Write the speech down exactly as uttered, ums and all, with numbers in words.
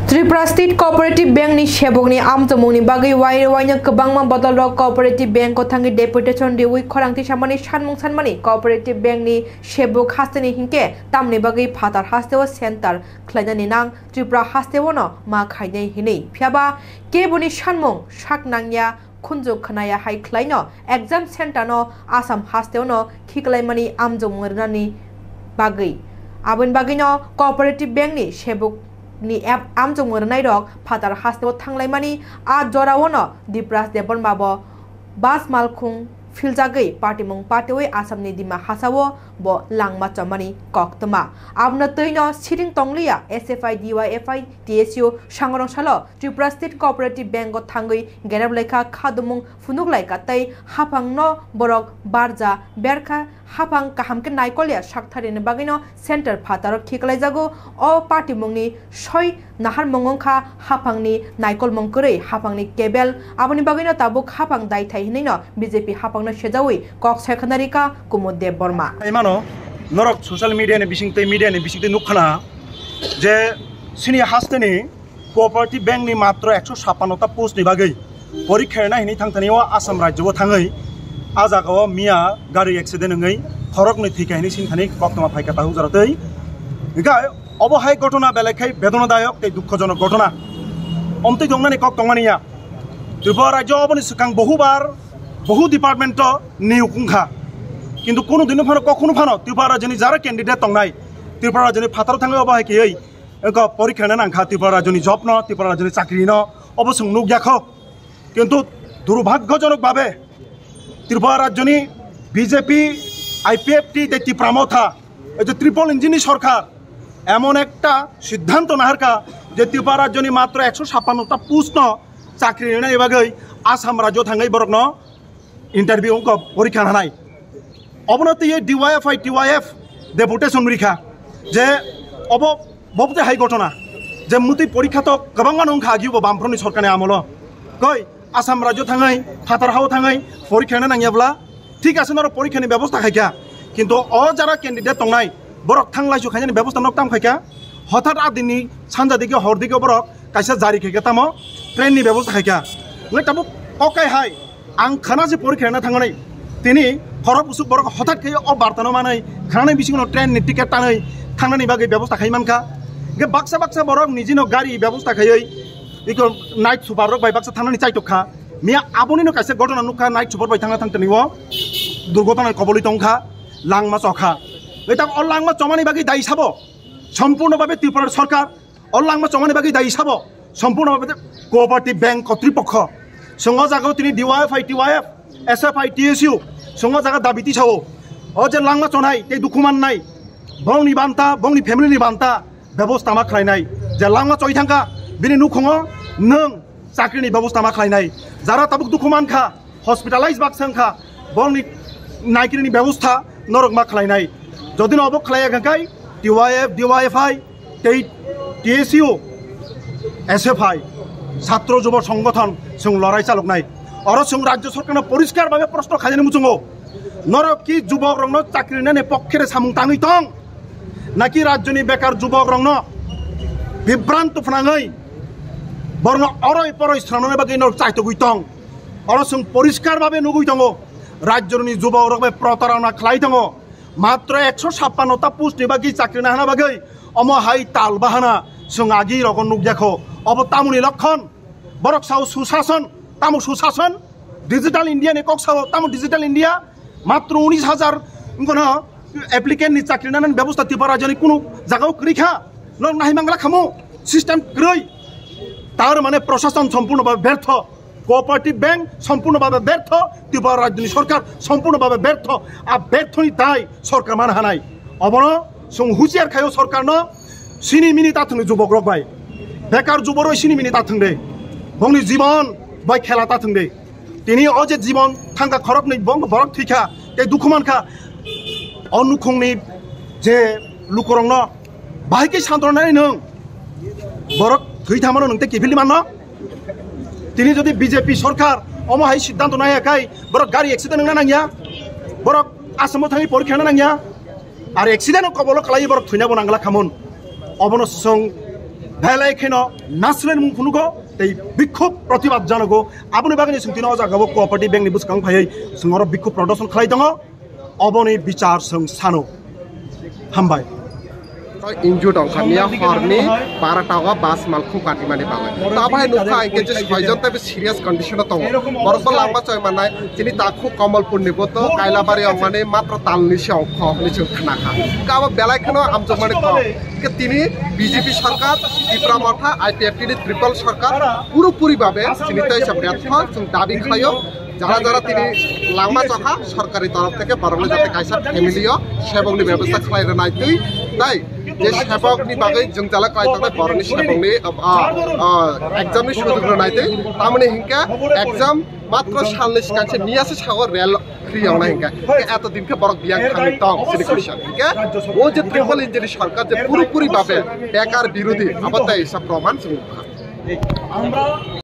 Tripura State Cooperative Bank ni sebokni amchomungni bagwi wairwi waino kwbangma bodolrok Cooperative Bank o thangwi deputation riwi khorang tisamani sanmung sanmani Cooperative Bank ni sebok hasteni hinkhe tamni bagwi phatar hasteo center khlainani nang Tripura hasteo no ma khainai hinwi. Phiyaba keboni sanmung sak nangya khunju khnaya hai khlaino exam center no Assam hasteo no khiklaimani amchomung rwnani bagwi. Aboni bagwino Cooperative Bank ni sebok ni app amchomung rwnairok phatar hasteo thanglaimani a jorao no Dipraj Debbarma bo bus malkhung philjagwi patimung patiwi Assamni Dima Hasao bo langma chomani koktwma. Abono twino siring tongliya S F I, D Y F I, T S U sangrong salo Tripura State Cooperative Bank o thangwi gerep laikha khadumung phunuk laikha tei haphangno borok barja berkha. Haphang kaham khe naikolya sakthari ni bagwino center phataro khiklaijago. O patimungni soi naharmung wngkha haphangni naikolmung kwrwi, haphangni kebel. Aboni bagwino tabuk haphang daithai hinwino B J P haphangno sejawi kok sai khna rikha Kumud Debbarma. Imano norok social media ni bising tei media ni bising tei nukkhana je sini hasteni Cooperative Bank ni matro ekso sappanno ta post ni bagwi porikha rwna hinwi thangthani o Assam rajyo o thangwi a jaga o miya gari accident wngwi khoroknwi thwikha hinwi sini thani koktwma phaikha tahu jora twi. Hingkhe obo hai gotona belai khai bedonadayok tei dukhojonok gotona. Omtwi tongnani kok tongmani ya. Tripura rajyo oboni swkang bohubar bohu department o niyok wngkha. Kintu kunu dino phano kok kunu phano Tripura rajyoni jara candidate tongnai Tripura rajyoni phataro thangwi obo hai kheywi wngkha porikha rwna nangkha Tripura rajyoni job no, Tripura rajyoni chakri no, obo chwng nukya kho. Kintu durbhagyojonok babe Tripura rajyoni B J P, I P F T tei Tipra Motha, ei je triple engine ni sorkar emon ekta siddhanto naharkha je Tripura rajyoni matro ekso sappanno ta post no chakri rwnani bagwi Assam rajyo thangwi borokno interview wngkha porikha hanai. Obono twiwi D Y F I, T Y F deputation rikha je obo, bo bwtwi hai gotona je mutwi porikha to kwbangma no wngkha agi bo Bamfront ni sorkar ni amolo. Koi Assam rajyo thangwi, phatar hao thangwi porikha rwna nangya bwla thik ase norok porikha ni bebosta khaikha. Kintu o jara candidate tongnai borok thang laisu khainani bebosta nok tam khaikha. Hothat a dinni sanja digi hor digi borok kaisa jari khaikha tamo train ni bebosta khaikha. Ngai tabuk okai hai ang khana se porikha rwna thangnai. Tini khorok busuk borok hothat khe o barta no manai khanani bisingo no train ni ticket tanwi thangnani bagwi bebosta khai mankha. Ge baksa baksa borok nijino gari bebosta khaiwi iko night super rok bai baksa thangnani chaitok kha. Miya aboni no kaisa gotona nukha night super bai thangna thangtani o durgotona koboli tongkha langma chokha. Eta o langma chomani bagwi dai sabo sompurno babe Tripura sorkar. O langma chomani bagwi dai sabo sompurno babe Cooperative Bank kotripokho. Songo jaga tini D Y F I, T Y F, S F I, T S U songo jaga dabi tisao. O je langma chonai tei dukhu mannai bongni banta, bongni family ni banta bebosta ma khlainai. Je langma choi thangkha bini nukhungo nwng chakrini bebosta ma khlainai. Jara tabuk dukhu mankha, hospitalize baksa wngkha, bongni naikrini bebosta norok ma khlainai. Jodi no obo khlaiya hwnkhe T Y F, D Y F I tei T S U, S F I, Chhatro Jubo Songgothon chwng lorai chaloknai. Oro chwng rajyo sorkarno poriskar babe proshno khainani muchungo. Norok ki jubokrokno chakri rwnani pokkhe re samung tangwi tong? Naki rajyoni bekar jubokrokno bibranto phnangwi borno oroi poroi swnamnani bagwi norok chaitogwi tong? Oro chwng poriskar babe nugwi tongo, rajyoni jubokrok bai protarona khlai tongo. Matro ekso sappanno ta post ni bagwi chakri nahana bagwi omo hai tal bahana chwng agi rogo nukjakho. Obo tamoni lokhon? Borok sao susason, tamo susason? Digital India ni kok sao, tamo Digital India? Matro unis hajar wngkha no applicant ni chakri nanani bebosta Tripura rajyoni kunu jagao kwrwi kha. Norok nahimang la khamo system kwrwi. Tar mane prosason sompurno bhabe bertho, cooperative bank sompurno bhabe bertho, Tripura rajyoni sorkar sompurno bhabe bertho. A berthoni dai sorkar man hanai. Obono chwng husiar khaio sorkarno, sini mini ta thwngdi jubokrok bai. Bekar juboroi sini mini ta thwngdi. Bongni jibon bai khela ta thwngdi. Tini o je jibon thangkha khoroknwi bong borok thwikha tei dukhu mankha. O nukhungni je lukurokno bahai khe santronai nwng borok thwi thamano nwng tei kiphilni manno? Tini jodi B J P sorkar omo hai siddhanto naiya khai borok gari accident wngna nangya, borok Assam-o thangwi porikha rwna nangya, ar accident-o kobolo kwlaiwi borok thwinabo nangla khamon. Obono chwng Belai kheno nasilai mung phunugo tei bikhub protibad janogo. Aboni bagwi chwng tino o jaga o cooperative bank ni bwskang phaiwi chwng oro bikhub prodoson khlai tongo. Oboni bichar chwng sano. Hambai. Injured wngkha miya horni barota o bus malkhung katimani bagwi. Tabhai nukha hwnkhe je soijon tei serious condition o tongo. Borok bo langma choi mannai. Chini takhu Kamalpur ni bo to Kailabari wngmani matro talni se wngkha hinwi chwng khnakha. Hwnkhe abo belai kheno hamjakmani kok. Hwnkhe tini B J P sarkar, Tipra Motha, I P F T ni triple sarkar purapuri babe chini tei sa betha chwng dabi khlaio. Jara jara tini langma chokha sorkari torof theke borokno jate kaisa family o sebokni bebosta khlai rwnai twi tai je sebokni bagwi jwngjala khlai tongnai borokni sebokni, ah, ah, exam ni sujog rwnai twi tamoni hinkhe exam matro salni swkang se miya se sao rel free wngnai hinkhe eto din khe borok biyang thangwi tong sini question hinkhe o je triple engine ni sorkar je purapuri babe bekar birodhi abo tei sa proman chwng nukha.